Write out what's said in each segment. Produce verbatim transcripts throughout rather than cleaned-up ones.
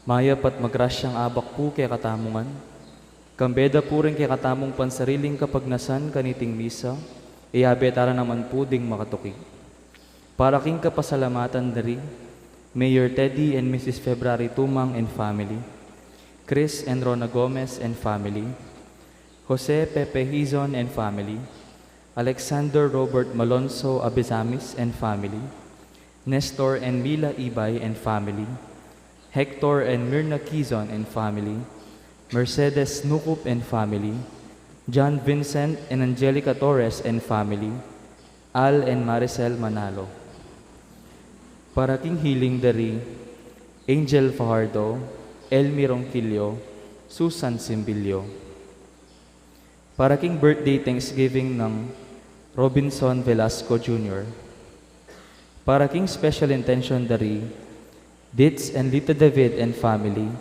Mayap at magrasyang abak pu kekatamu ngan. Kambe da pu ring kekatamung pansariling kapagnasan kaniting misa, iyabe tala naman pu ding makatuki. Para king kapasalamatan da ri Mayor Teddy and Missus February Tumang and family, Chris and Rona Gomez and family, Jose Pepe Hizon and family, Alexander Robert Malonzo Abezamis and family, Nestor and Mila Ibay and family, Hector and Mirna Kizon and family, Mercedes Nukup and family, John Vincent and Angelica Torres and family, Al and Maricel Manalo. Para king healing da ri Angel Fajardo, Elmi Ronquillo, Susan Simbilio. Para king birthday Thanksgiving nang Robinson Velasco Junior. Para king special intention da ri Ditz and Lita David and family,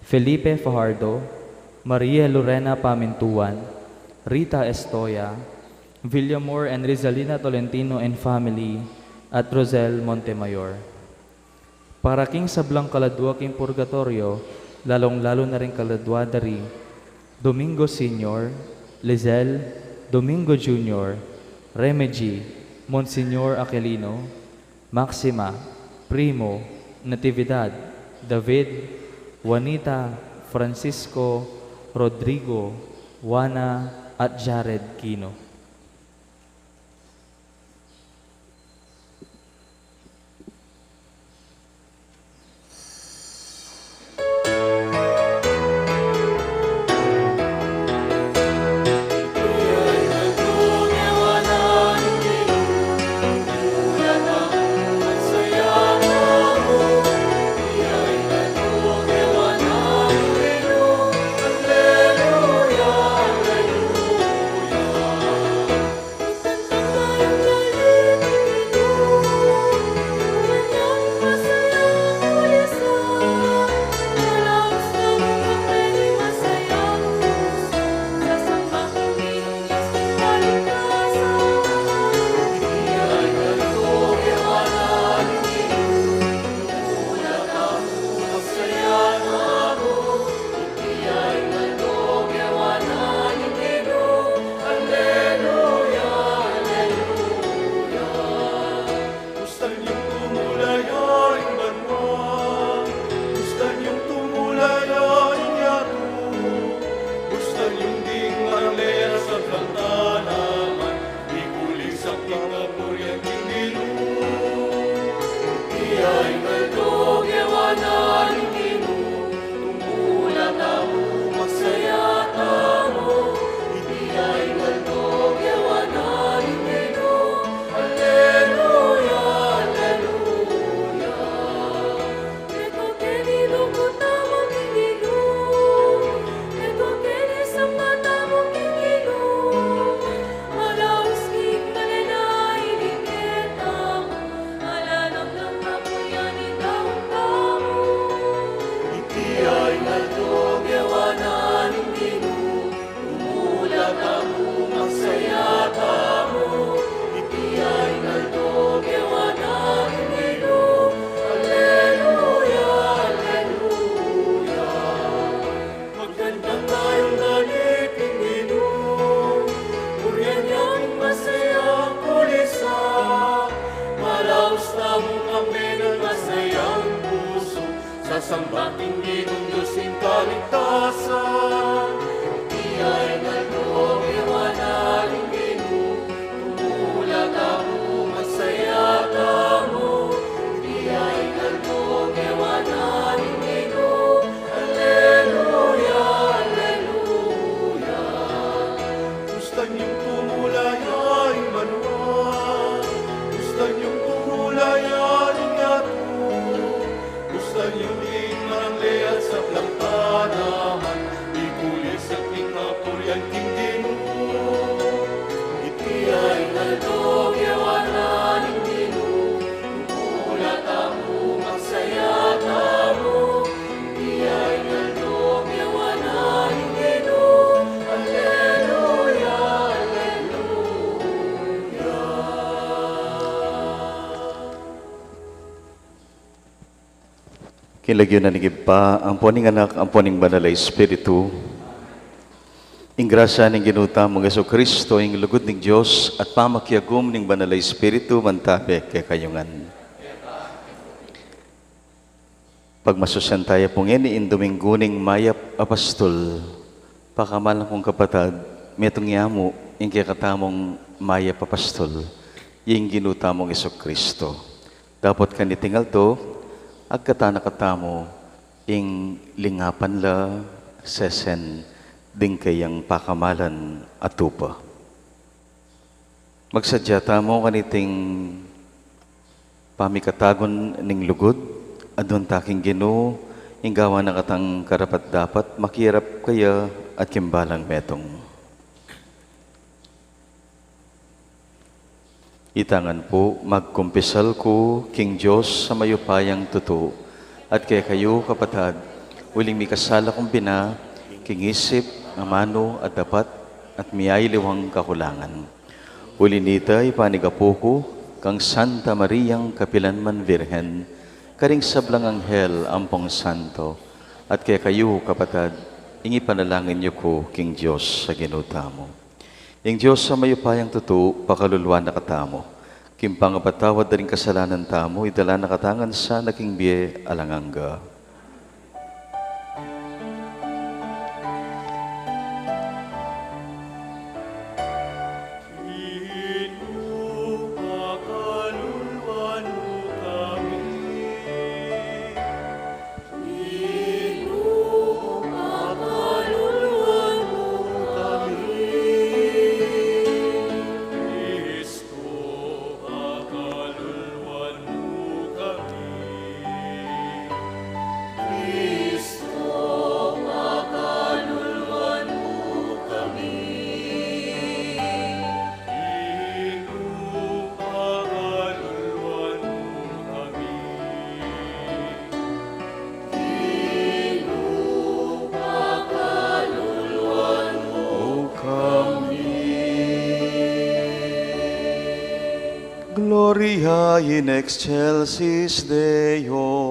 Felipe Fajardo, Maria Lorena Pamintuan, Rita Estoya, Villamor and Rizalina Tolentino and family, at Rosel Montemayor. Para king sablang kaladua king purgatoryo, lalung-lalu na ring kaladua da ri Domingo Senior, Lizelle, Domingo Junior, Remedy, Monsignor Aquilino, Maxima, Primo, Natividad, David, Juanita, Francisco, Rodrigo, Juana, at Jared Quino. Bustan yung tumulaya ing banua, bustan yung tumulaya ing yatu, bustan yung ding marle at sablang tanaman, mikuli sa kapurian king Ginu. Iya ing aldo gewa na ning Ginu, tumula tamu, magsaya tamu. Iti ya ing aldo gewa na ning Ginu. Alleluia, alleluia. Ito keni lugud tamu king Ginu. Ito keni samba tamu king Ginu. Malaus king malena ing lime tamu. Ala namnam tamu ya ing daun tamu. Iti ya ing aldo gewa na ning Ginu. Tumula tamu, magsaya tamu. Iti ya ing aldo gewa na ning Ginu. Alleluia, alleluia. Magdandang tayung ganit king Ginu, purian yang masayang kulisa, malaus tamung kambe nang masayang pusu, sasamba king Ginung Dios ing kaligtasan. Iya ing aldo gewa na ning Ginu, tumula tamu, magsaya tamu. Iya ing aldo gewa na ning Ginu. Alleluia, alleluia. Bustan yung tumulaya ing banua, bustan yung tumulaya ing yatu, bustan yung ding marle at sablang tanaman, King lagyu na ning Ibpa, ampo ning Anak, ampo ning Banal a Espiritu. Ing grasya ning Ginu tamung Jesucristo, ing lugud ning Dios, at pamakiagum ning Banal a Espiritu, mantabe kekayu ngan. Pagmasusyan taya pu ngeni ing Dominggu ning Mayap a Pastul. Pakamalan kung kapatad, metung ya mu ing kekatamung Mayap a Pastul, ing Ginu tamung Jesucristo. Dapot kaniting aldo, agkatan na katamu ing lingapan la sesen ding kayang pakamalan a tupa. Magsadya tamu kaniting pamikatagun ning lugud, adwan ta king Ginu, ing gawan na katang karapat-dapat, makirap kaya at king balang metung. Ita ngan pu, magkumpisal ku king Dios a mayupayang tutu, at kekayu kapatad, uling mikasala kung bina, king isip, amanu, at dapat, at miyaliwang kakulangan. Uli nita, ipanigapu ku kang Santa Mariang kapilan man Virgen, karing sablang anghel ampong santo, at kekayu kapatad, ing ipanalangin yu ku king Dios a Ginu tamu. Ing Dios a mayupayang tutu, pakaluluan na katamu. King pangapatawad da ring kasalanan tamu, idala na katamu ngan sana king bie alang angga. Gloria in excelsis Deo.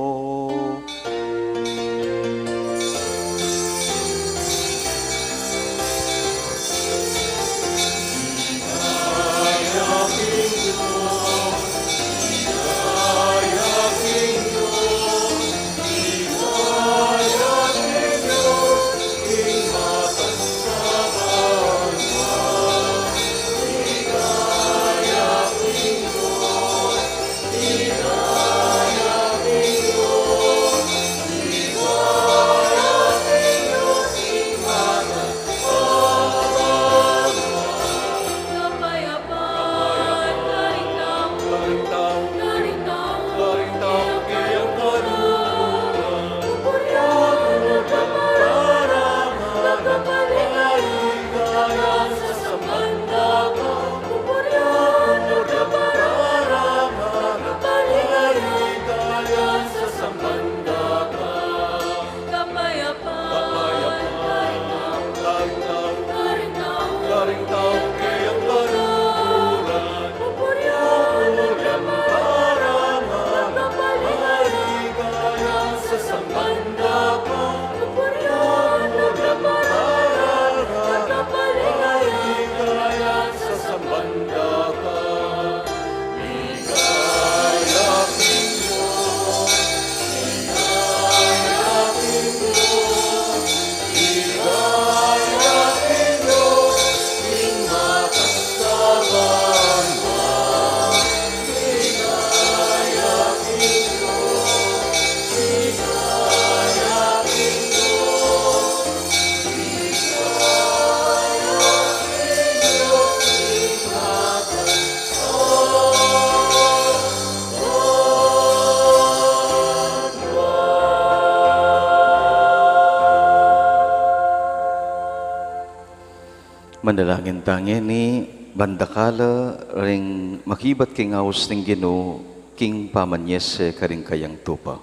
Manalangin ta ngeni, ban dakal la ring makibat king aus ning Ginu, king pamanyese karing kayang tupa.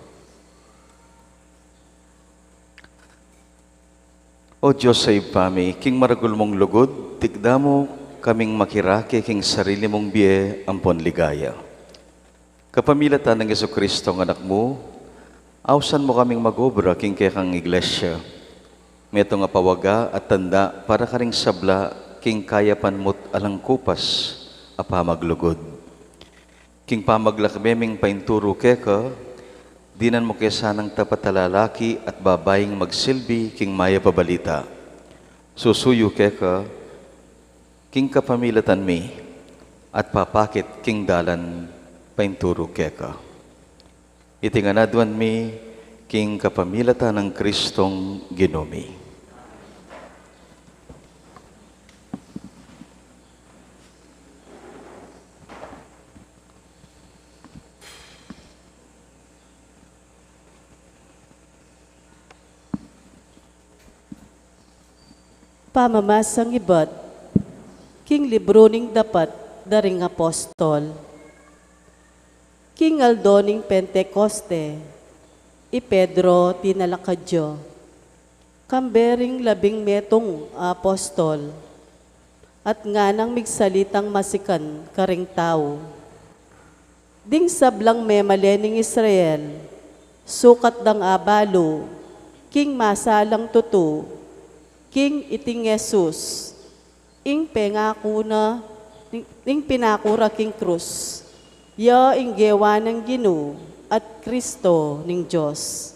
O Dios a Ibpa mi, king maragul mung lugud, tikda mu kaming makirake king sarili mung bie ampon ligaya. Kapamilatan nang Jesucristo a Anak mu, Ausan mu kaming mag-obra king kekang iglesia. Metung a pawaga at tanda para karing sabla king kayapan mu't alang kupas a pamaglugud. King pamaglakbe ming painturu keka, dinan mu ke sanang tapat a lalaki at babaing magsilbi king mayap a balita. Susuyu keka, king kapamilatan mi, at papakit king dalan painturu keka. Iti ngan aduan mi king kapamilatan nang Kristong Ginu mi. Pamamasang ibat king libru ning Dapat da ring Apostol. King aldo ning Pentekoste, i Pedro tinalakad ya, kambe ring labing metung a apostol, at nganang migsalitang masikan karing tau. Ding sablang memalen ning Israel, sukat dang abalu king masalang tutu king iting Jesus, ing pengaku na, ing, ing pinaku ra king krus, ya ing gewa nang Ginu at Kristo ning Dios.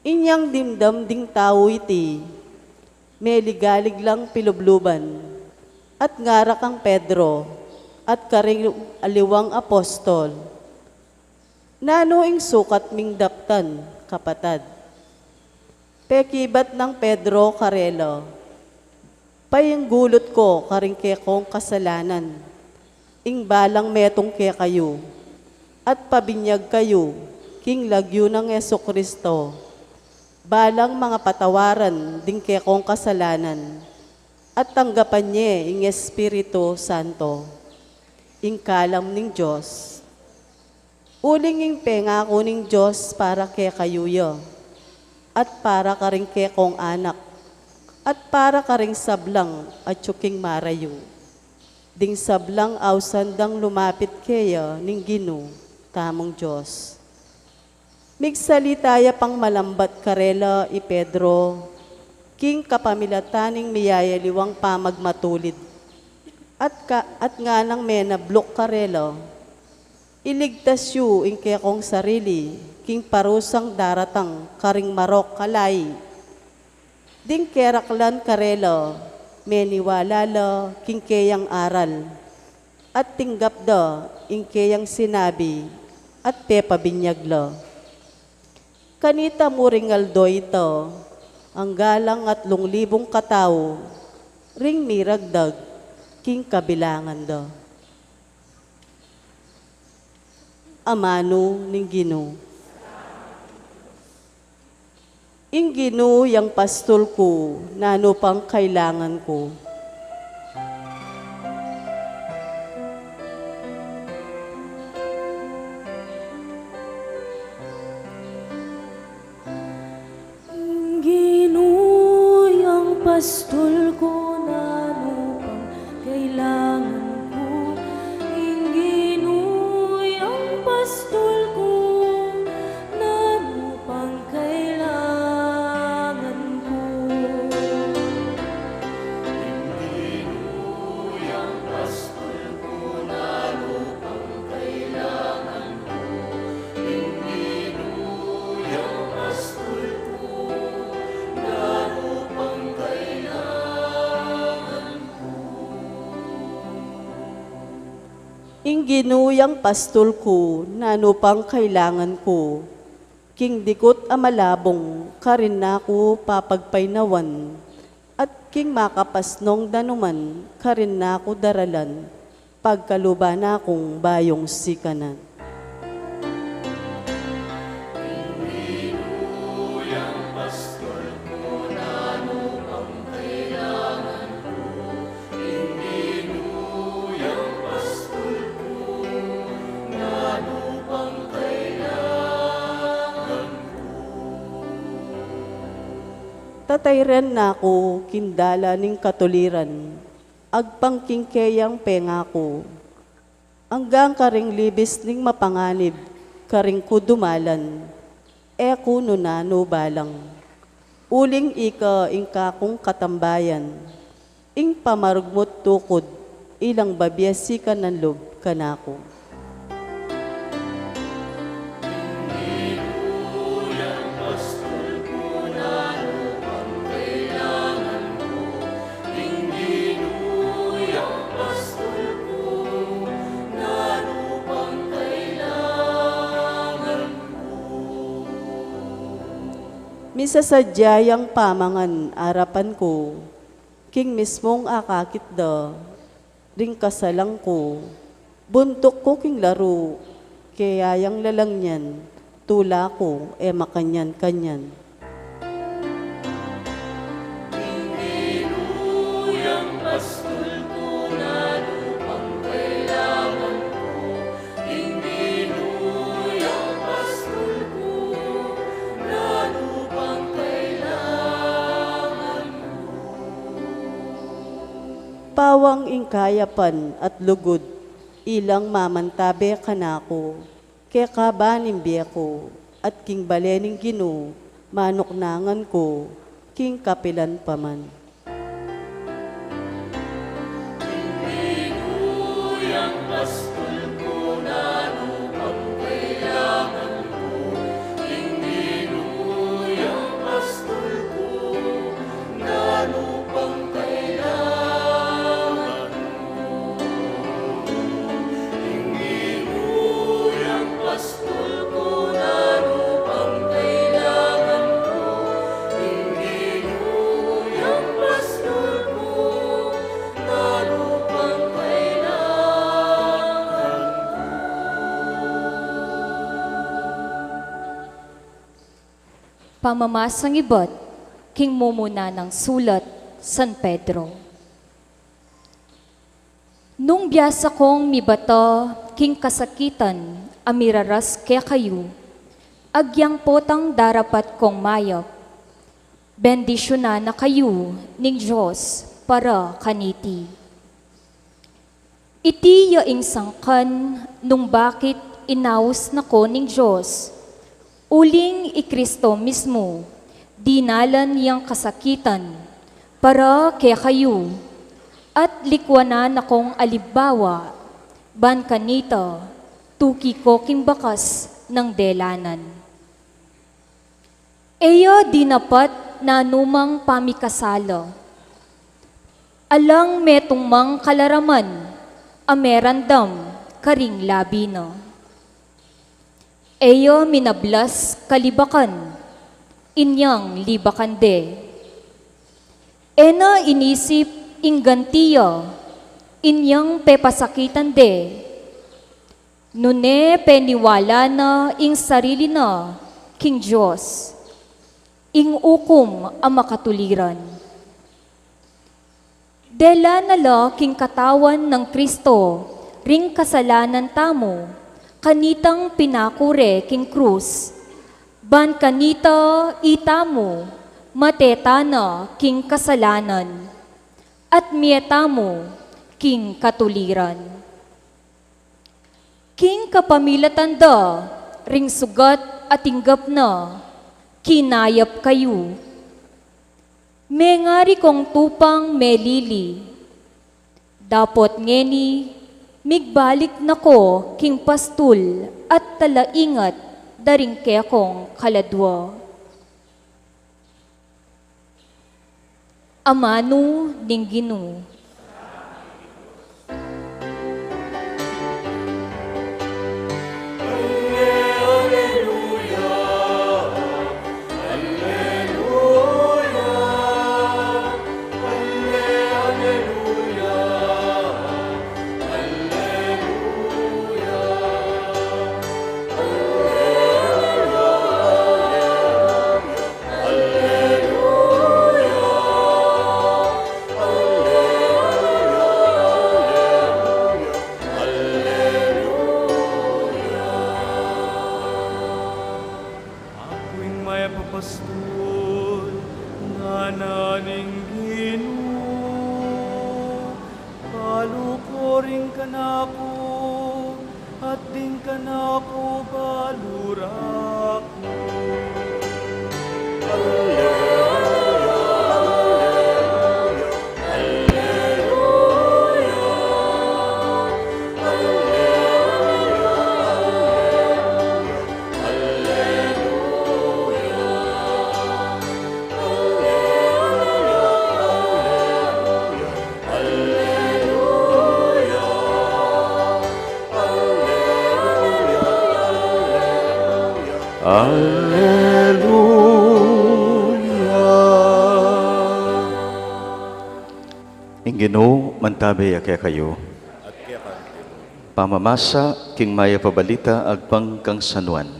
Inyang dimdam ding tau iti, meligalig lang pilubluban, at ngara kang Pedro, at karing aliwang apostol, "Nanu ing sukat ming daptan, kapatad?" Pekibat nang Pedro karela, "Painggulut ko karing kekong kasalanan, ing balang metung kekayu, at pabinyag kayu king lagyu nang Jesucristo, balang mangapatawaran ding kekong kasalanan, at tanggapan ye ing Espiritu Santo, ing kalam ning Dios. Uling ing pengaku ning Dios para kekayu ya, at para karing kekong anak, at para karing sablang atyu king marayu, ding sablang ausan dang lumapit keya ning Ginu tamung Dios." Migsalita ya pang malambat karela i Pedro king kapamilatan ning miyayaliwang pamagmatulid, at ka, at nganang menabluk karela, "Iligtas yu ing kekong sarili king parusang daratang karing marok a lai." Ding keraklan karela, meniwala la king keyang aral, at tinggap da ing keyang sinabi, at pepabinyag la. Kanita mu ring aldo ita, angga lang atlung libung katau ring miragdag king kabilangan da. Amanu ning Ginu. Ing Ginu yang pastul ku, nanu pang kailangan ku? Ing Ginu yang pastul ku, nanu pang kailangan ku? Ing Ginu yang pastul ku, nanu pang kailangan ku? Ing Ginu yang pastul ku, nanu pang kailangan ku? Ing Ginu yang pastul ku, nanu pang kailangan ku? Ing Ginu yang pastul ku, nanu pang kailangan ku? King dikut a malabung, karin na ku papagpainawan, at king makapasnong danuman, karin na ku daralan, pagkaluban na kung bayung sikanan. Tatayran na ku king dalan ning katuliran, agpang king keyang pengaku. Anggang karing libis ning mapanganib, karin ku dumalan, e ku nu nanu balang. Uling ika ing kakung katambayan, ing pamarugmut tukud, ilang babie sikanan lub kanaku. Misasadya yang pamangan arapan ku, king mismung akakit da, ring kasalang ku, buntuk ku king laru, kaya yang lalang niyan, tula ku, e makanyan-kanyan. Pawang ing kayapan at lugud, ilang mamantabe kanaku, kekaba ning bie ku, at king bale ning Ginu, manuknangan ku, king kapilan pa man. Pamamasang ibat king mumuna nang sulat San Pedro. Nung biasa kong mibata king kasakitan a miraras kekayu, agyang potang darapat kong mayap, bendisyunan na kayu ning Dios para kaniti. Iti ya ing sangkan nung bakit inaus na ko ning Dios, uling i Kristo mismu, dinalan yang kasakitan para kekayu, at likwanan na kong alibawa, ban kanita, tuki ko king bakas nang delanan. E ya dinapat nanumang pamikasala. Alang metung mang kalaraman a merandam karing labi na. E ya minablas kalibakan, inyang libakan de. E na inisip ing ganti ya, inyang pepasakitan de. Nune peniwala na ing sarili na king Dios, ing ukum a makatuliran. Dela na la king katawan nang Kristo ring kasalanan tamu, kanitang pinaku re king krus, ban kanita itamu mate tana king kasalanan, at mie tamu king katuliran. King kapamilatan da ring sugat a tinggap na, kinayap kayu. Mengari kong tupang melili. Dapot ngeni, migbalik na ko king pastul at talaingat da ring kekong kaladua. Amanu ning Ginu. Aku ing mayap a pastul, ngana ning Ginu. Balu ko ring kanaku, at ding kanaku balu raku. Aleluya. Ing Ginu mantabe ya kekayu. Pamamasa king Mayap a Balita agpang kang San Juan.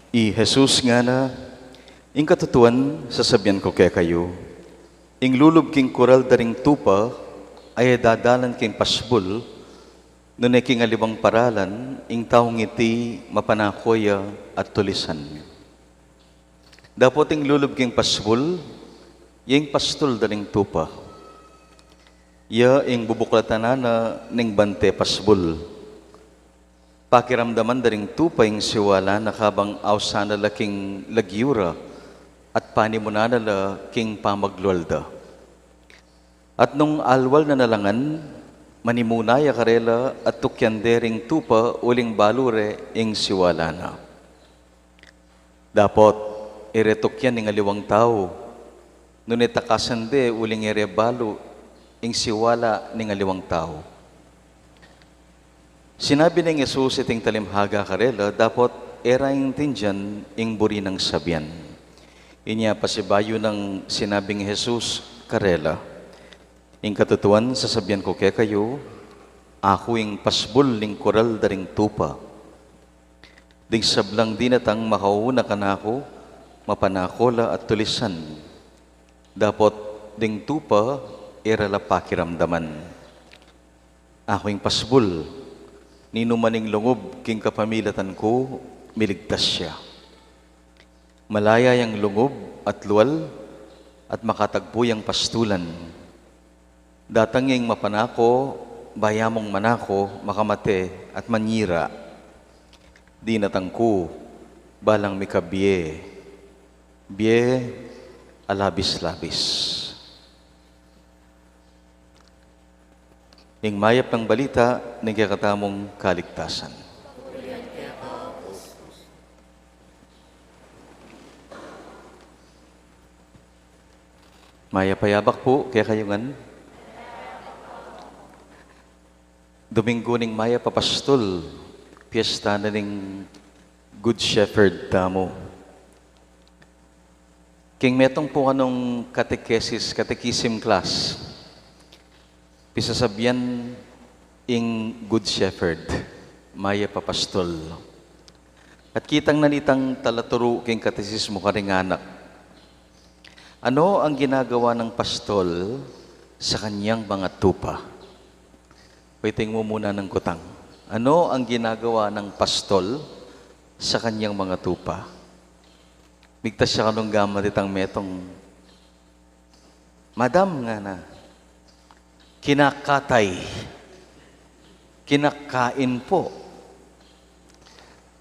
I Jesus ngana, ing katutuan, sasabian ku kekayu, ing lulub king kural da ring tupa, a e dadalan king pasbul, nune king aliwang paralan, ing taung iti mapanako ya at tulisan. Dapot ing lulub king pasbul, ya ing pastul da ring tupa. Ya ing bubuklatan na ning bante pasbul. Pakiramdaman da ring tupa ing siwala na kabang ausan na la king lagyu ra at panimunan na la king pamaglual da. At nung alwal na nalangan, manimuna ya karela at tukyan de ring tupa uling balu re ing siwala na. Dapot, e re tukyan ning aliwang tau, nune takasan de uling e re balu ing siwala ning aliwang tau. Sinabi nang Jesus iting talinghaga karela, dapot e ra intindian ing buri nang sabian. Inya pasibayu nang sinabing Jesus karela, ing katutuan, sasabian ku kekayu, aku ing pasbul ning kural da ring tupa. Ding sablang dinatang makauna kanaku, mapanako la at tulisan. Dapot ding tupa, e ra la pakiramdaman. Aku ing pasbul, ninuman ing lungub king kapamilatan ku, miligtas ya. Malaya yang lungub at lual at makatagpu yang pastulan. Datang ing mapanako, bayamung manako, makamate at manyira. Dinatang ku, balang mikabie, bie a labis-labis. Ing mayap nang balita ning kekatamung kaligtasan. Mayap a yabak pu kekayu ngan. Dominggu ning Mayap a Pastul, piyesta na ning Good Shepherd tamu. King metung pu kanung catechesis, catechism class, pisasabian ing Good Shepherd, Mayap a Pastul. At kitang na nitang talaturu king katesismu karing anak. Ano ang ginagawa ng pastol sa kanyang mga tupa? Pwedeng mumuna ng kutang. Ano ang ginagawa ng pastol sa kanyang mga tupa? Migtas ya kanung gamat itang metung. Madam, ngana, kinakatay. Kinakain po.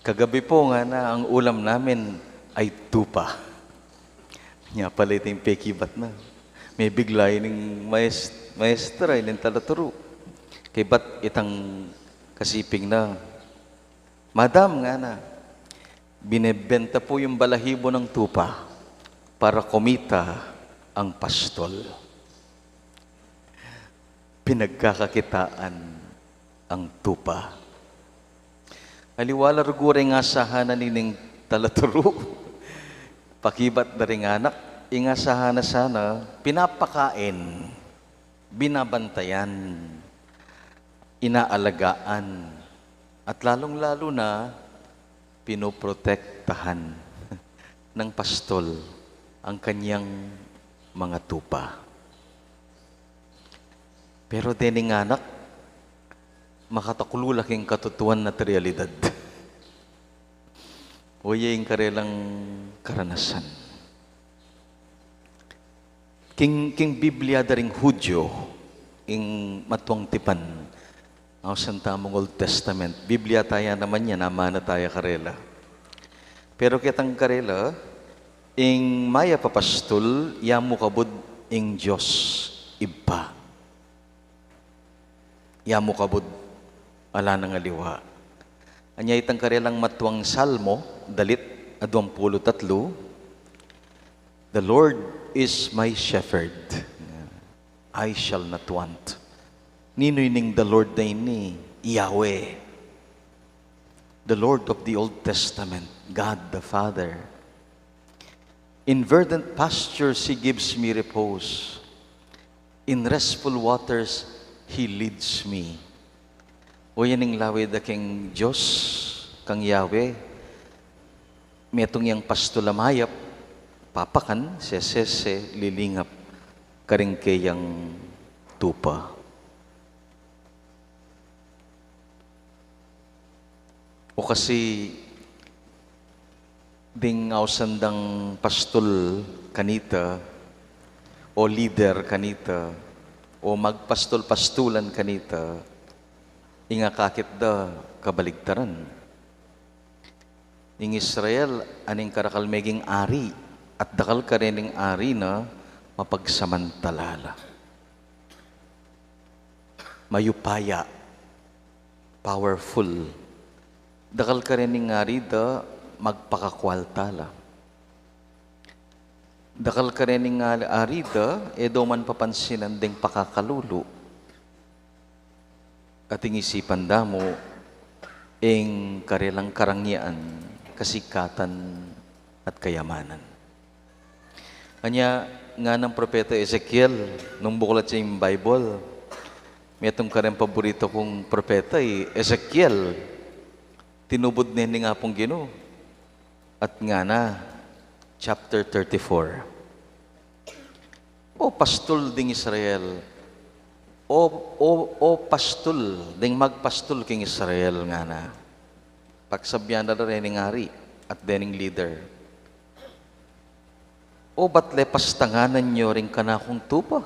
Kagabi po, ngana, ang ulam namin ay tupa. Nya pala iting pekibat na. Mebigla ining maes-, maestra, ining talaturu. Kaybat itang kasiping na. Madam, ngana, binebenta po yung balahibo ng tupa para kumita ang pastol. Pinagkakakitaan ang tupa. Aliwa la rugura ing asahan na nining talaturu. Pakibat da ring anak, ing asahan na sana, pinapakain, binabantayan, inaalagaan, at lalong-lalo na, pinoprotektahan ng pastol ang kanyang mga tupa. Pero dening anak, makataklu la king katutuan at realidad. O ye ing karelang karanasan. King, king Biblia da ring Hudyo, ing matuang tipan, ausan tamung Old Testament. Biblia taya naman yan, amana taya karela. Pero ketang karela, ing mayap a pastul, ya mu kabud ing Dios Ibpa. Ya mu kabud, ala nang aliwa. Anya itang karelang matuang Salmo, dalit, aduang pulu't atlu, "The Lord is my shepherd, I shall not want." Ninu ining the Lord a ini? Yahweh. The Lord of the Old Testament, God the Father. "In verdant pastures he gives me repose. In restful waters he leads me." O, yan ing lawe da king Dios, kang Yahweh. Metung yang pastul a mayap, papakan, sesese, lilingap karing keyang tupa. O kasi, ding ausan dang pastul kanita, o leader kanita, o magpastul-pastulan kanita, ing akakit da kabaligtaran. Ing Israel, aning karakal meging ari, at dakal karening ari na mapagsamantala la. Mayupaya, powerful. Dakal karening ari da magpakakwalta la. Dakal karening ari da, e da man papansinan ding pakakalulu. At ing isipan da mu, ing karelang karangyaan, kasikatan, at kayamanan. Anya, nganang propeta Ezekiel, nung buklat ya ing Bible, metung kareng paborito kung propeta, i Ezekiel. Tinubud ne ning Apung Ginu. At ngana, chapter thirty-four. O pastul ding Israel, o, o, o pastul ding magpastul king Israel, ngana. Pagsabian da rening ari at dening leader. O, bat le pastanganan yu ring kanakung tupa?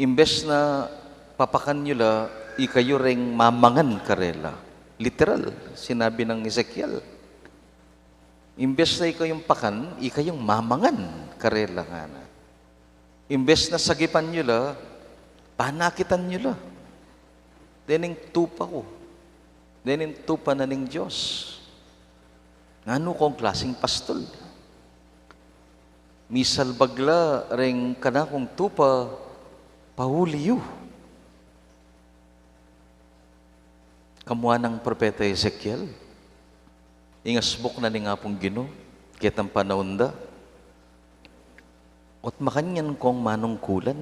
Imbes na papakan yu la, ikayu ring mamangan karela. Literal, sinabi nang Ezekiel. Imbes na ikayung pakan, ikayung mamangan karela, ngana. Imbes na sagipan yu la, panakitan yu la. Dening tupa ku. Dening tupa na ning Dios. Nanu kong klasing pastul? Misalbag la ring kanakung tupa pauli yu. Kamua nang propeta Ezekiel, ing asbuk na ning Apung Ginu, ketang panaun da, ot makanyan kong manungkulan,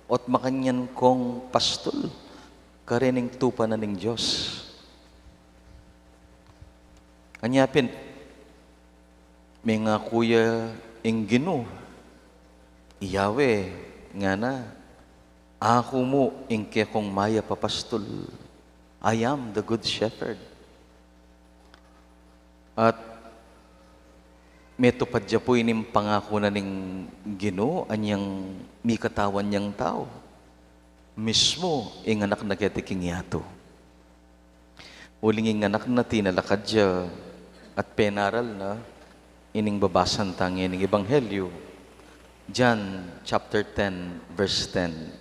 ot makanyan kong pastul, karening tupa na ning Dios. Anya pin, mengaku ya ing Ginu, i Yahweh, ngana, aku mu ing kekong mayap a pastul. I am the good shepherd. At metupad ya pu ining pangaku na ning Ginu, anyang mikatawan yang tau. Mismu ing anak na keti king yatu. Uling ing anak na tinalakad ya at penaral na ining babasan tang ining ebanghelyu. John chapter ten, verse ten.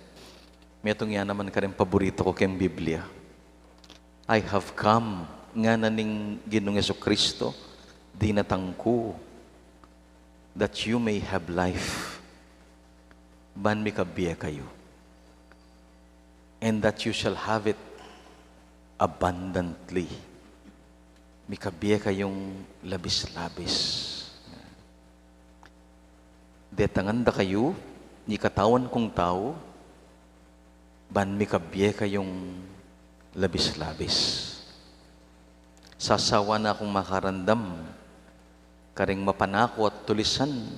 Metung ya naman karing paborito ku keng Biblia. "I have come," ngana ning Ginung Jesucristo, "dinatang ku, that you may have life." Ban mikabie kayu. "And that you shall have it abundantly." Mikabie kayung labis-labis. Detangan da kayu, ing katawan kung tau, ban mikabie kayung labis-labis. Sasawa na kung makarandam karing mapanaku at tulisan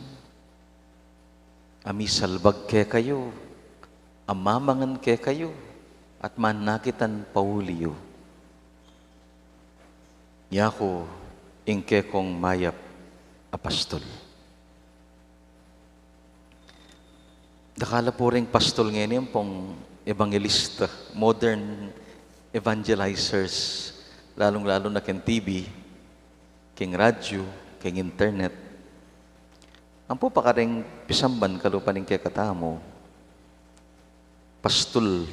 a misalbag kekayu, a mamangan kekayu, at manakitan pauli yu. Yaku ing kekong mayap a pastul. Dakal la pu ring pastul ngeni ampong ebanghelista, modern evangelizers, lalung-lalu na keng T V, keng radyu, keng internet. Ampo pa karing pisamban kalupa ning kekatamu, pastul,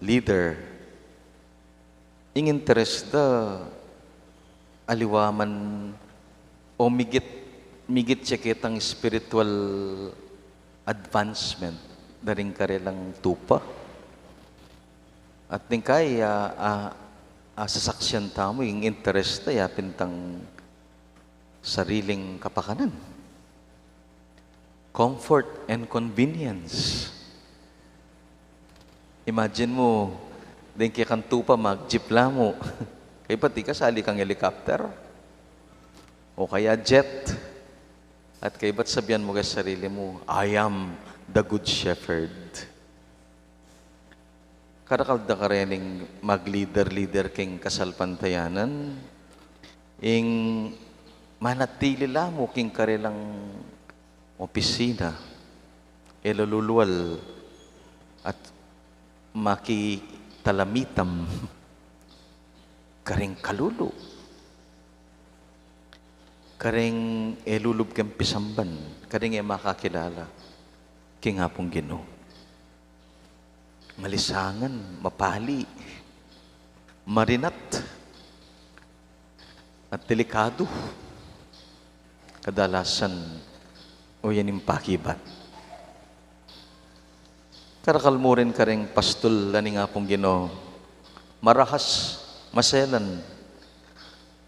leader, Ing interes da, aliwa man o migit, migit ya ketang spiritual advancement da ring karelang tupa. At ning kai, a, a, a, sasaksian tamu ing interes da ya pin tang sariling kapakanan. Comfort and convenience. Imagine mu, deng kekang tupa mag-jeep la mu. Kaybat ika sali kang helicopter. O kaya jet. At kaybat sabian mu keng sarili mu, "I am the good shepherd." Karakal da karening mag-leader-leader king kasalpantayanan, ing manatili la mu king karelang opisina, e lululual at makitalamitam karing kalulu, karing e lulub keng pisamban, karing e makakilala king Apung Ginu. Malisangan, mapali, marinat, at delikadu. Kadalasan, o yan ing pakibat. Karakal mu rin karing pastul la ning Apung Ginu. Marahas, maselan.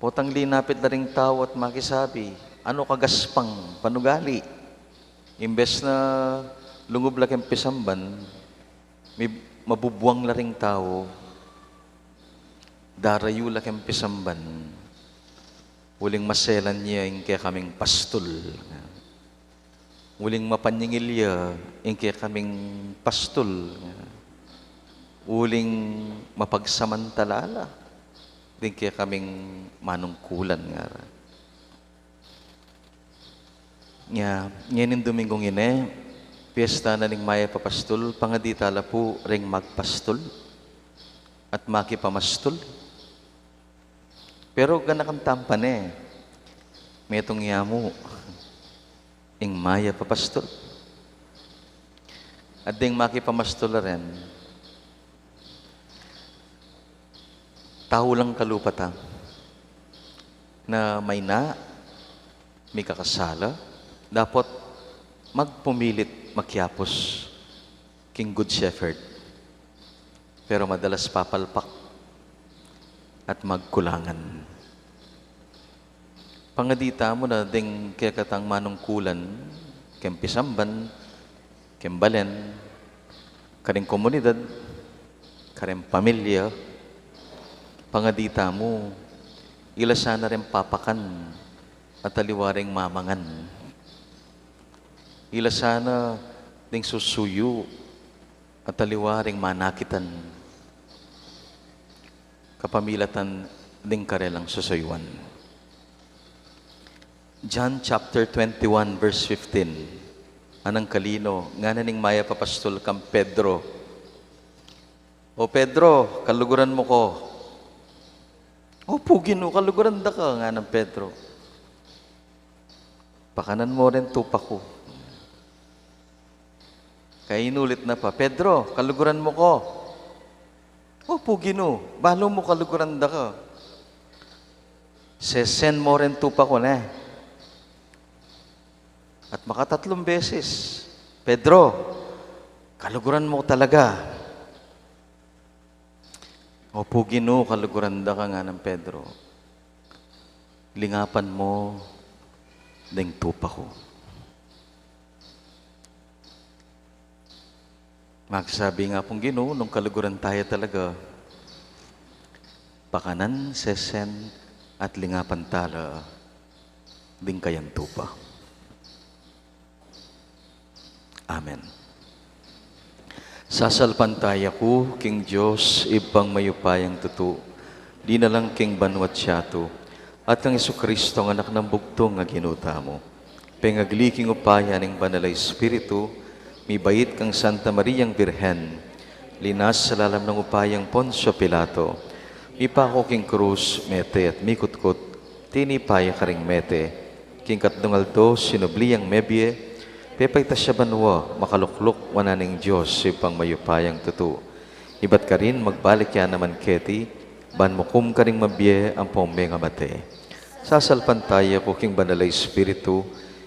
Potang linapit la ring tau at makisabi, "Ano ka gaspang panugali?" Imbes na lungub la keng pisamban, mi-, mabubuang la ring tau, darayu la keng pisamban, uling maselan ya ing kekaming pastul. Uling mapanyingil ya ing kekaming pastul, uling mapagsamantala la ding kekaming manungkulan, ngara. Nya, ngening Dominggung ini, piesta na ning mayap a pastul, pangadi tala pu ring magpastul at makipamastul. Pero ganakan tampan e, metung ya mu ing mayap a pastul. At ding makipamastul a rin, tau lang kalupa ta na maina, mikakasala, dapot magpumilit makiapus king Good Shepherd. Pero madalas papalpak at magkulangan. Pangadi tamu na ding kekatang manungkulan, keng pisamban, keng balen, karing komunidad, karing pamilya, pangadi tamu, ila sana ring papakan at aliwa ring mamangan. Ila sana ding susuyu at aliwa ring manakitan kapamilatan ding karelang susuyuan. John chapter twenty-one, verse fifteen. Anang kalino, ngana ning mayap a pastul kang Pedro, "O Pedro, kaluguran mu ku." "Opu, Ginu, kaluguran da ka," nganang Pedro. "Pakanan mu ring tupa ku." Kaya inulit na pa, "Pedro, kaluguran mu ku." "Opu, Ginu, balu mu kaluguran da ka." "Sesen mu ring tupa ku, ne." At makatatlung beses, "Pedro, kaluguran mu talaga." "Opu, Ginu, kaluguran da ka," nganang Pedro. "Lingapan mu ding tupa ku." Magsabi nga pung Ginu, nung kaluguran taya talaga, pakanan, sesen, at lingapan tala ding kayang tupa. Amen. Sasalpantaya ku king Dios, Ibpang mayupayang tutu, dinalang king banwa't yatu, at kang Jesucristo, ang Anak nang bugtung a Ginu tamu, pengagli king upaya ning Banal a Espiritu, mibait kang Santa Mariang Birhen, linas sa lalam ning upayang Poncio Pilato, mipaku king krus, mete at mikutkut, tinipa ya karing mete, king katlung aldo sinubli yang mebie, pepaitas ya banwa, makalukluk wanan ning Dios, Ibpang mayupayang tutu. Ibat karin magbalik ya naman keti, ban mukum karing mabie ampong mengamate. Sasalpantaya ku king Banal a Espiritu,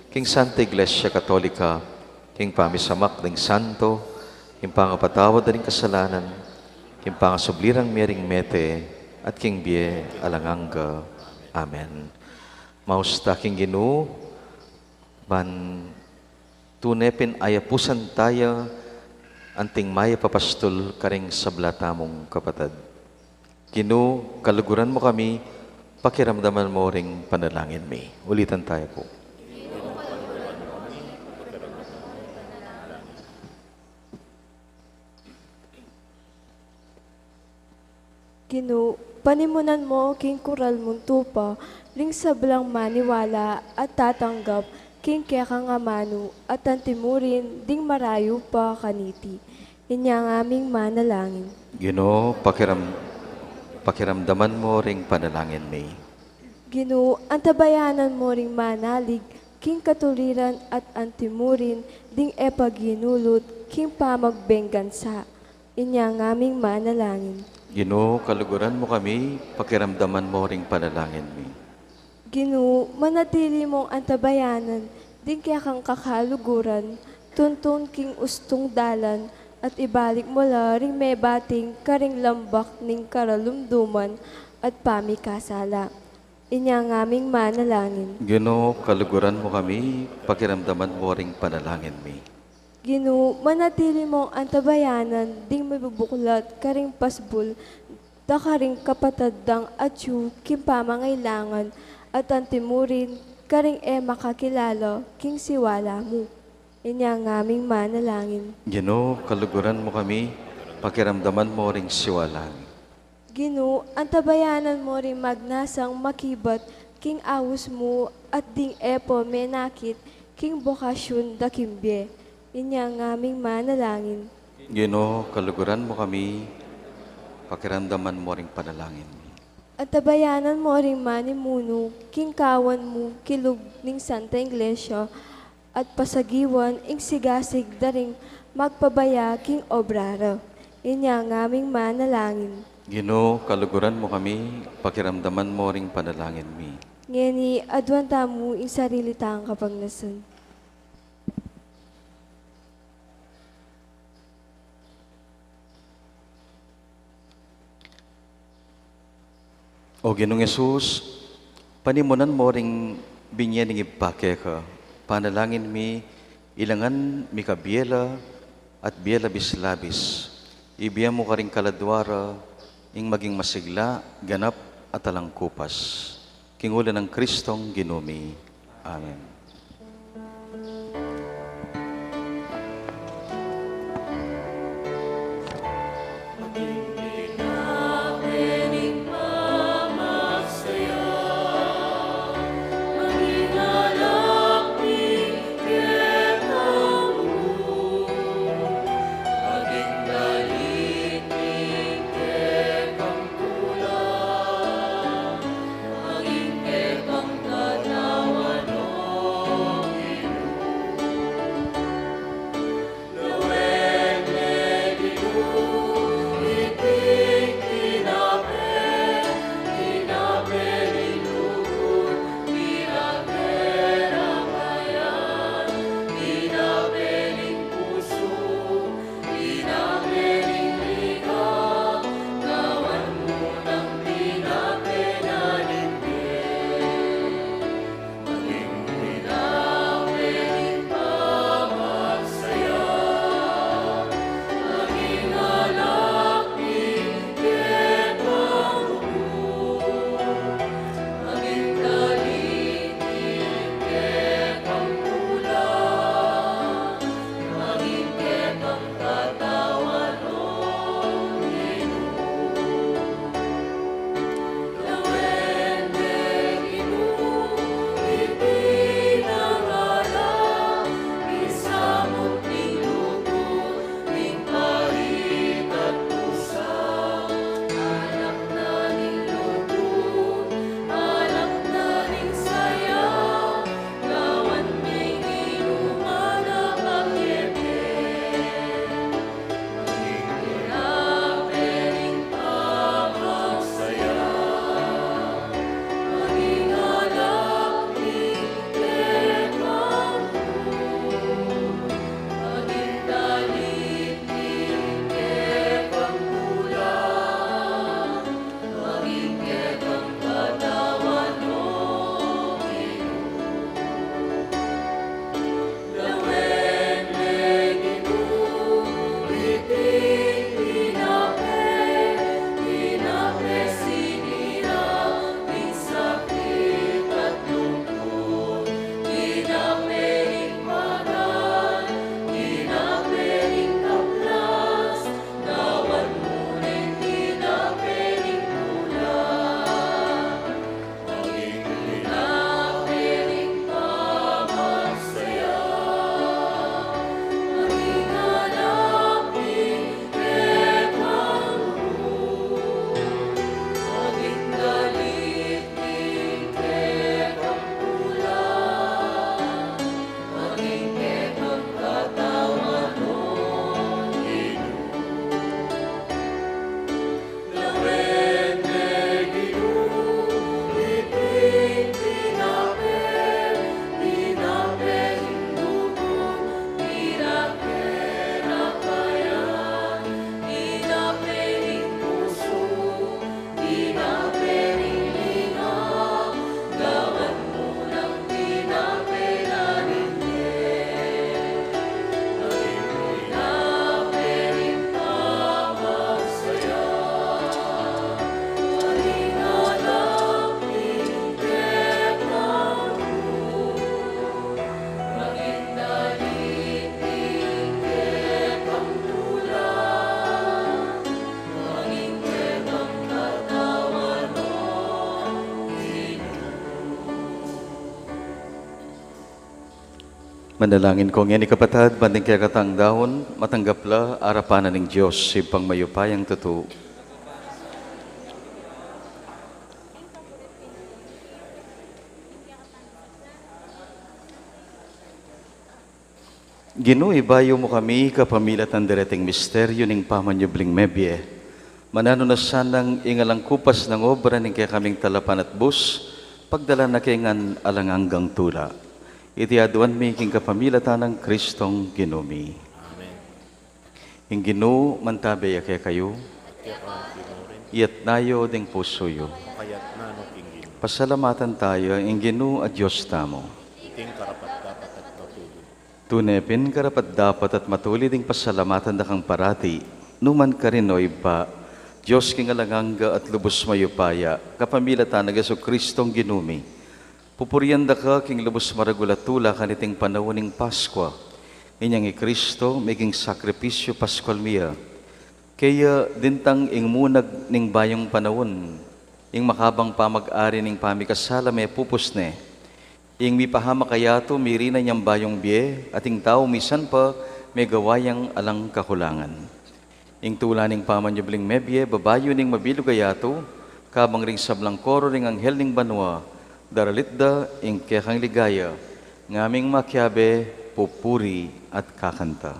king Santa Iglesia Katolika, king pamisamak ding santo, king pangapatawad da ring kasalanan, king pangasubli rang mie ring mete, at king bie alang angga. Amen. Mausta king Ginu, ban tune pin ayapusan taya anting mayap a pastul karing sabla tamung kapatad. Ginu, kaluguran mu kami, pakiramdaman mu ring panalangin mi. Ulitan taya pu. Ginu, panimunan mu king kural mung tupa ring sablang maniwala at tatanggap king kekang amanu at antimurin ding marayu pa kaniti. Inya ngaming manalangin. Ginu, pakiram-, pakiramdaman mu ring panalangin mi. Ginu, antabayanan mu ring manalig king katuliran at antimurin ding e pa ginulut king pamagbenggansa. Inya ngaming manalangin. Ginu, kaluguran mu kami, pakiramdaman mu ring panalangin mi. Ginu, manatili mung antabayanan ding kekang kakaluguran, tuntun king ustung dalan, at ibalik mu la ring mebating karing lambak ning karalumduman at pamikasala. Inya ngaming manalangin. Ginu, kaluguran mu kami, pakiramdaman mu ring panalangin mi. Ginu, manatili mung antabayanan ding mibubuklat karing pasbul da karing kapatad dang atyu king pamangailangan at antimurin karing e makakilala king siwala mu. Inya ngaming manalangin. Ginu, kaluguran mu kami, pakiramdaman mu ring siwala mi. Ginu, antabayanan mu ring magnasang makibat king aus mu at ding e pa menakit king bokasyun da king bie. Inya ngaming manalangin. Ginu, kaluguran mu kami, pakiramdaman mu ring panalangin mi. Antabayanan mu ring manimunu king kawan mu king lub ning Santa Iglesia, at pasagiwan ing sigasig da ring magpabaya king obra ra. Inya ngaming manalangin. Ginu, kaluguran mu kami, pakiramdaman mu ring panalangin mi. Ngeni, aduan tamu ing sarili tang kapagnasan. O Ginung Jesus, panimunan mu ring binye ning Ibpa keka, panalangin mi, ilangan mikabie la at bie labis-labis, ibie mu karing kaladua ra ing maging masigla, ganap at alang kupas. King ula nang Kristong Ginu mi. Amen. Manalangin ko ngeni, kapatad, ban ding kekatang daun, matanggap la arapan na ning Dios, Ibpang mayupayang tutu. Ginu, ibayu mu kami kapamilatan dereting misteryu ning pamanyubling mebie. Mananu na sanang ing alang kupas nang obra ning kekaming talapanatbus, pagdalan na ke ngan alang anggang tula. Iti aduan mi king kapamilatan nang Kristong Ginu mi. Amen. Ing Ginu mantabe ya kekayu. At keka mu rin. Iyatas yu ding pusu yu. Pakayatnan no king Ginu. Pasalamatan tayu ing Ginu a Dios tamu. Iting karapat-dapat at matulid. Tune pin karapat-dapat at matulid ing pasalamatan da kang parati, nu man karin, o Ibpa, Dios king alang angga at lubus mayupaya, kapamilatan nang Jesucristong Ginu mi. Pupurian da ka king lubus maragul a tula kaniting panaun ning Paskua. Inyang i Kristo meging sakripisyu Paskual mi ya. Kaya dintang ing munag ning bayung panaun, ing makabang pamag-ari ning pamikasala mepupus ne. Ing mipahamak a yatu mirinan yang bayung bie, at ing tau misan pa megawa yang alang kakulangan. Ing tula ning pamanyubling mebie, babayu ning mabilug a yatu, kabang ring sablang koro ring anghel ning banua, daralit da ing kekang ligaya, ngaming makiabe, pupuri at kakanta.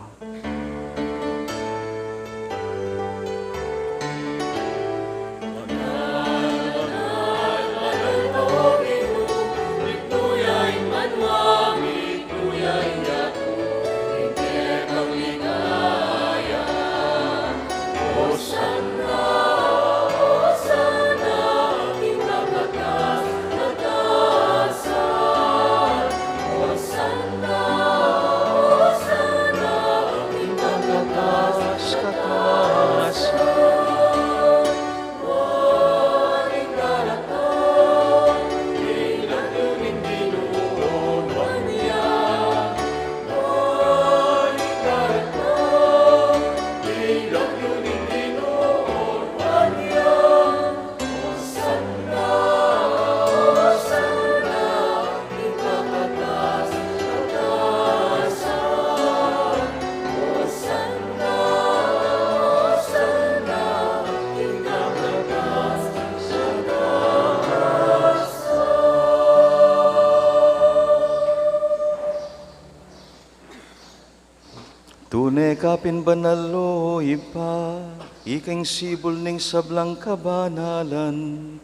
Tune ka pin banal, o Ibpa, ika ing sibul ning sablang kabanalan.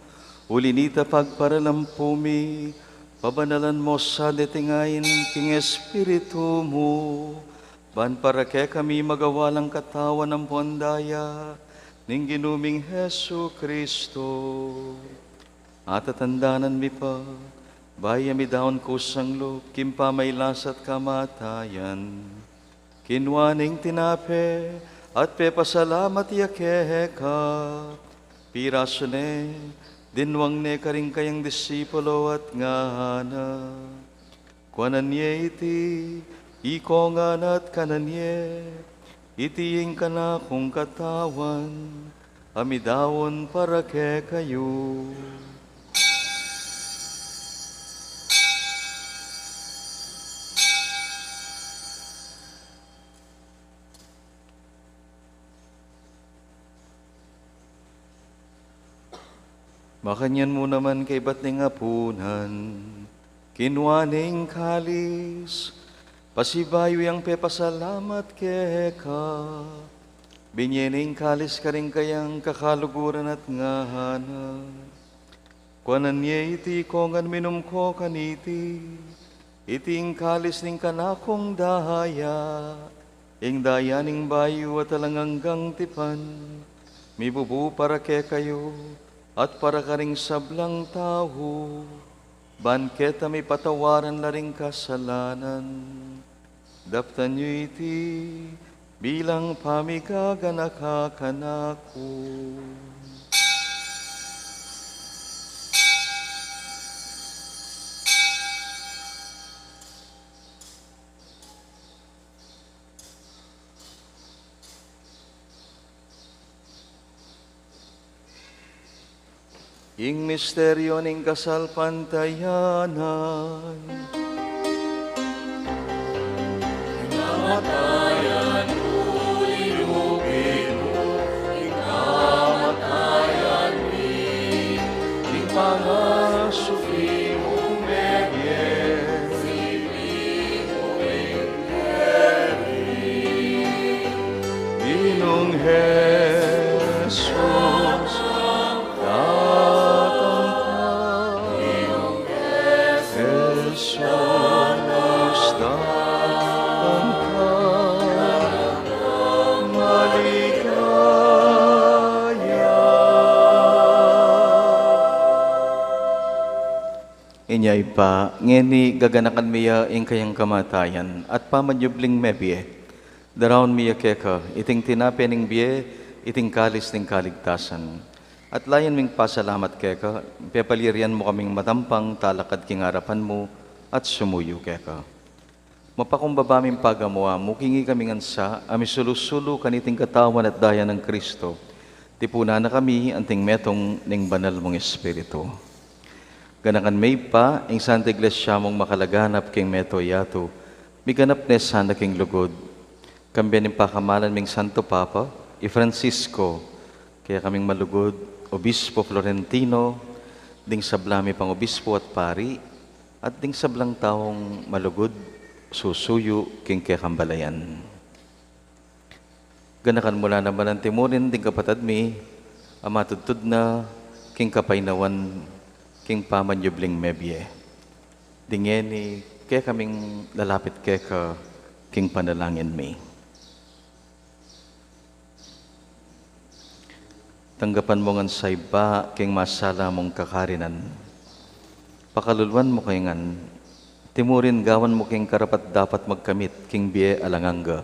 Uli nita pagparalampu mi, pabanalan mu sa deting ain king Espiritu mu, ban para kekami magawa lang katawan ampon daya ning Ginu ming Jesucristo. Atatandanan mi pa, bayu ya midaun kusang lub king pamailas at kamatayan, kinua ne ing tinape, at pepasalamat ya keka, pirasu ne, dinwang ne karing kayang disipulo at ngana: Kuanan ye iti, ikongan at kanan ye, iti ing kanakung katawan, a midaun para kekayu. Makanyan mu naman kaibat ning apunan, kinua ne ing kalis, pasibayu yang pepasalamat keka, binye ne ing kalis karing kayang kakaluguran at ngana: Kuanan ye iti, ikongan, minum ko kaniti, iti ing kalis ning kanakung daya, ing daya ning bayu at alang anggang tipan, mibubu para kekayu at para karing sablang tau, ban keta mipatawaran la ring kasalanan. Daptan yu iti bilang pamigaganaka kanaku. Ing misteryu ning kasalpantayanan. Inya Ibpa, ngeni gaganakan mi ya ing kayang kamatayan at pamanyubling mebie. Daraun mi ya keka iting tinape ning bie, iting kalis ning kaligtasan. At layan ming pasalamat keka, pepalyarian mu kaming matampang talakad king arapan mu at sumuyu keka. Mapakumbaba ming pagamuan mu, king ikami ngan sa, a misulu-sulu kaniting katawan at daya nang Kristo, tipunan na kami anting metung ning banal mung Espiritu. Ganakan me Ibpa ing Santa Iglesia mung makalaganap king mabilug a yatu, miganap ne sana king lugud. Kambe ning pakamalan ming Santo Papa, i Francisco, kekaming malugud Obispo Florentino, ding sablang obispo at pari, at ding sablang taung malugud susuyu king kekang balayan. Ganakan mu la naman antimurin ding kapatad mi a matudtud na king kapaynawan king pamanyubling mebie. Ding ngeni kekaming lalapit keka king panalangin mi. Tanggapan mu ngan sa Ibpa king masala mung kakarinan. Pakaluluan mu ke ngan, timurin gawan mu keng karapat-dapat magkamit king bie alang angga.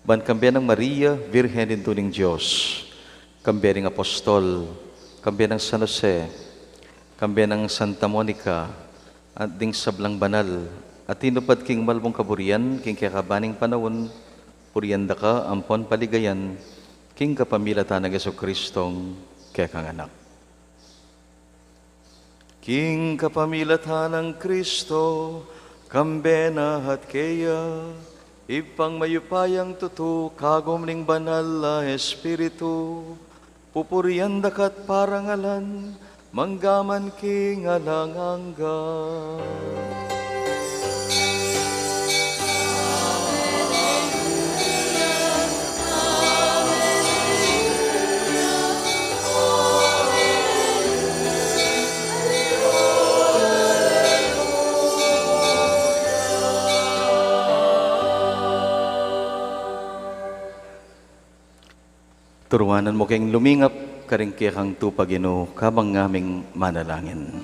Ban kambe nang Maria, Virgen Indu ning Dios, kambe ning apostol, kambe nang San Jose, kambe nang Santa Monica, at ding sablang banal a tinupad king malmung kaburian king kekaban ning panaun, purian da ka ampon paligayan king kapamilatan nang Jesucristong kekang Anak. King kapamilatan nang Kristo, kambe na at keya, Ibpang mayupayang tutu, kagum ning banal a Espiritu, pupurian da ka at parangalan, mangga man king alang angga. Turuanan mu keng lumingap karing kekang tupa, Ginu, kabang ngaming manalangin.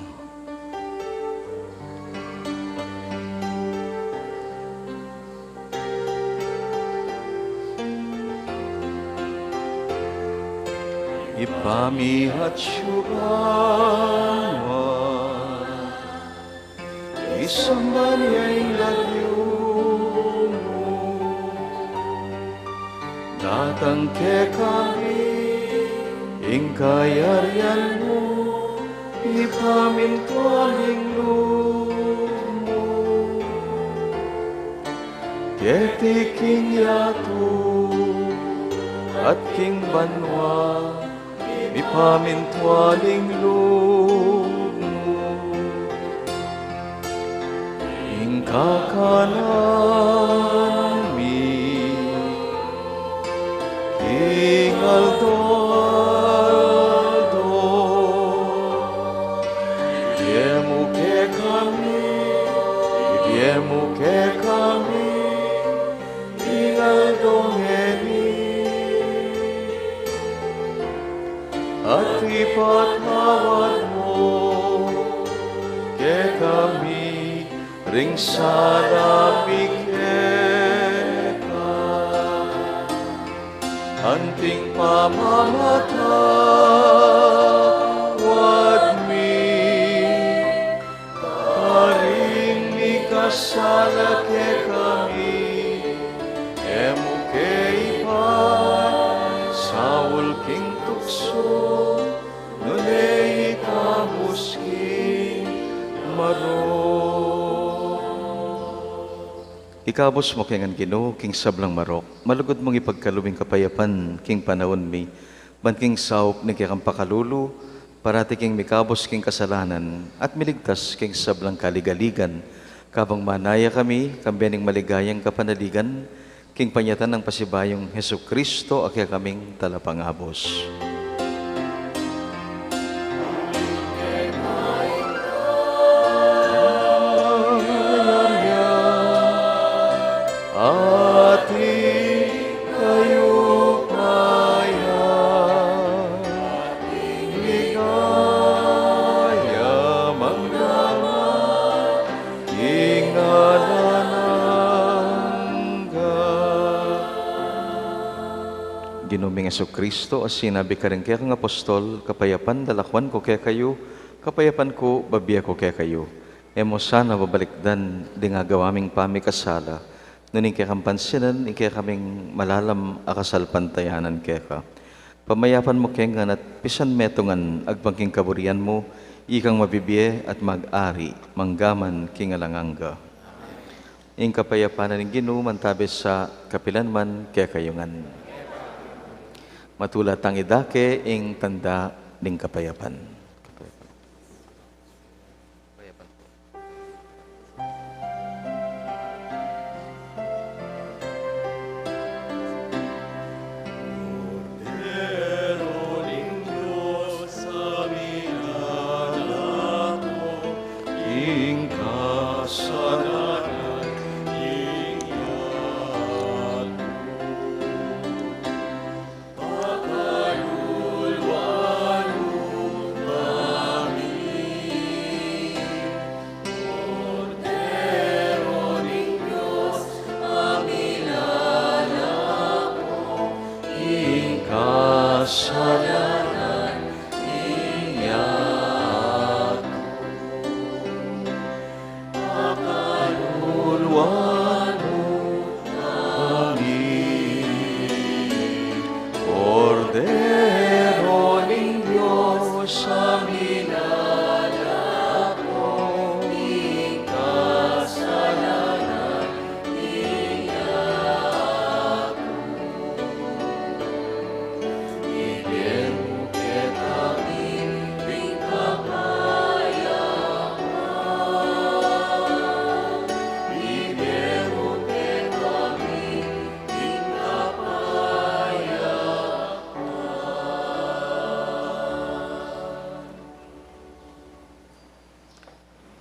Ibpa mi atsu ka man, misamban ya ing lagyu mu, datang kekami ing kayarian mu, mipamintuan ing lub mu keti king yatu at king banua. Mipamintuan ing lub mu. Ing kakanan mi king aldo-aldo ibie mu kekami, ibie mu kekami ing aldo ngeni, at ipatawad mu kekami ring sala mi keka, anting pamamatawad mi karing mikasala kekami, e mu ke ipaisaul king tuksu, nune ikabus king marok. Ikabus mu ke ngan, Ginu, king sablang marok, malugud mung ipagkalub ing kapayapan king panaun mi, ban king saup ning kekang pakalulu, parati kaming mikabus king kasalanan, at miligtas king sablang kaligaligan, kabang manaya kami, kambe ning maligayang kapanaligan, king panyatang nang pasibayung Jesucristo, a kekaming Talapangabus. Ating kayupayan, ligaya, mangga man Jesucristo, a sinabi karing kekang apostol, "Kapayapan lalakwan ku kekayu, kapayapan ku bibie ku kekayu." E mu sana babalikdan ding agawa ming pamikasala, nune ing kekang pansinan ing kekaming malalam a kasalpantayanan keka. Pamayapan mu kami ngan at pisan metung ngan agpang king kaburian mu, ikang mabibie at mag-ari mangga man king alang angga. Ing kapayapan ning Ginu mantabe sa kapilan man kekayu ngan. Matula tang idake ing tanda ning kapayapan. Ing kasalanan ning yatu. Pakaluluan mu kami, Kordero ning Dios, a milalako ing kasalanan ning yatu. Pakaluluan mu kami, Kordero ning Dios, a milalako ing kasalanan ning yatu.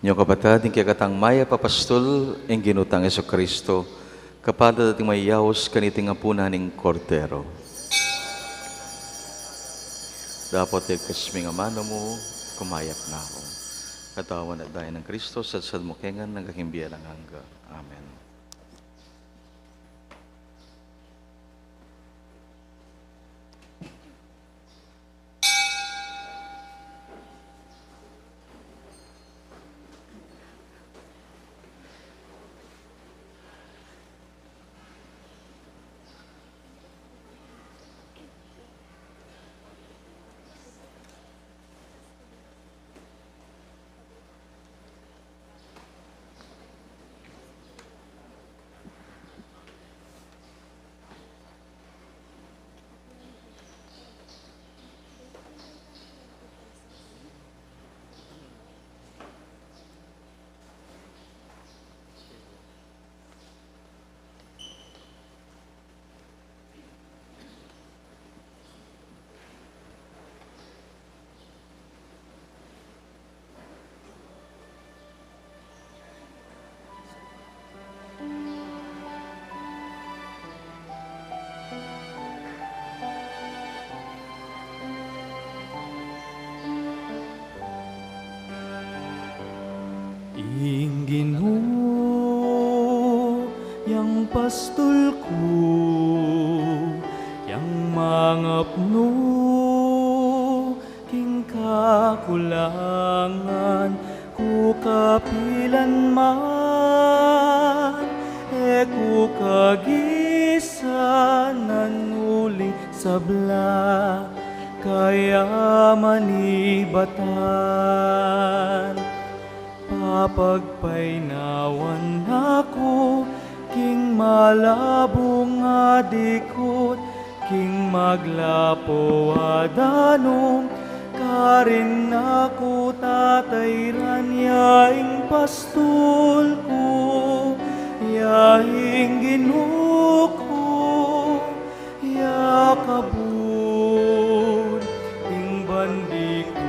Nyo kapatad, ing kekatang mayap a pastul, ing Ginu tang Jesucristo, kapalad at ing mayaus kaniting apunan ning Kordero. Dapot igkas ming amanu mu, kumayap na ku. Katawan at daya nang Kristo, sadsad mu kami ngan king bie alang angga. Amen. Ing Ginu, yang pastul ku, yang mangapnu king kakulangan ku kapilan man, e ku kagisanan uling sabla, kaya manibatan. Papagpainawan na ku king malabung a dikut, king maglapu a danum, karin na ku tatairan. Ya ing pastul ku, ya ing Ginu ku, ya kabud ing bandi ku.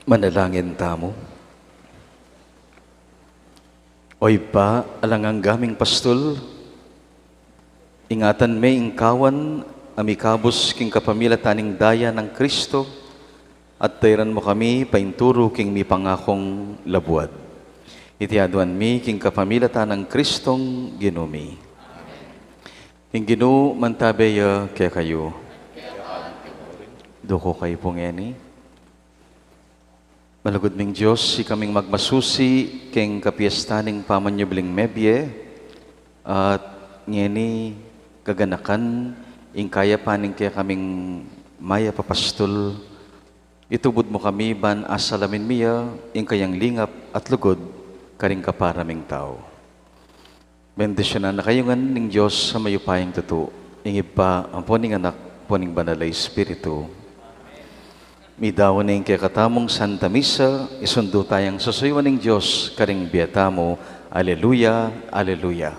Manalangin tamu. O Ibpa, alang angga ming pastul, ingatan me ing kawan a mikabus king kapamilatan ning daya nang Kristo, at tairan mu kami painturu king mipangakung labuad. Iti aduan mi king kapamilatan nang Kristong Ginu mi. Ing Ginu mantabe ya kekayu. Duko kayu pu ngeni. Malugud ming Dios, ikaming magmasusi king kapiestan ning pamanyubling mebie, at ngeni gaganakan ing kayapan ning kekaming mayap a pastul, itubud mu kami ban asalamin mi ya ing kayang lingap at lugud karing kapara ming tau. Bendisyunan na kayu ngan ning Dios a mayupayang tutu, ing Ibpa, ampo ning Anak, ampo ning Banal a Espiritu. Midaun ing kekatamung Santa Misa, isundu tayang susuyuan ning Dios karing bie tamu. Aleluya, aleluya.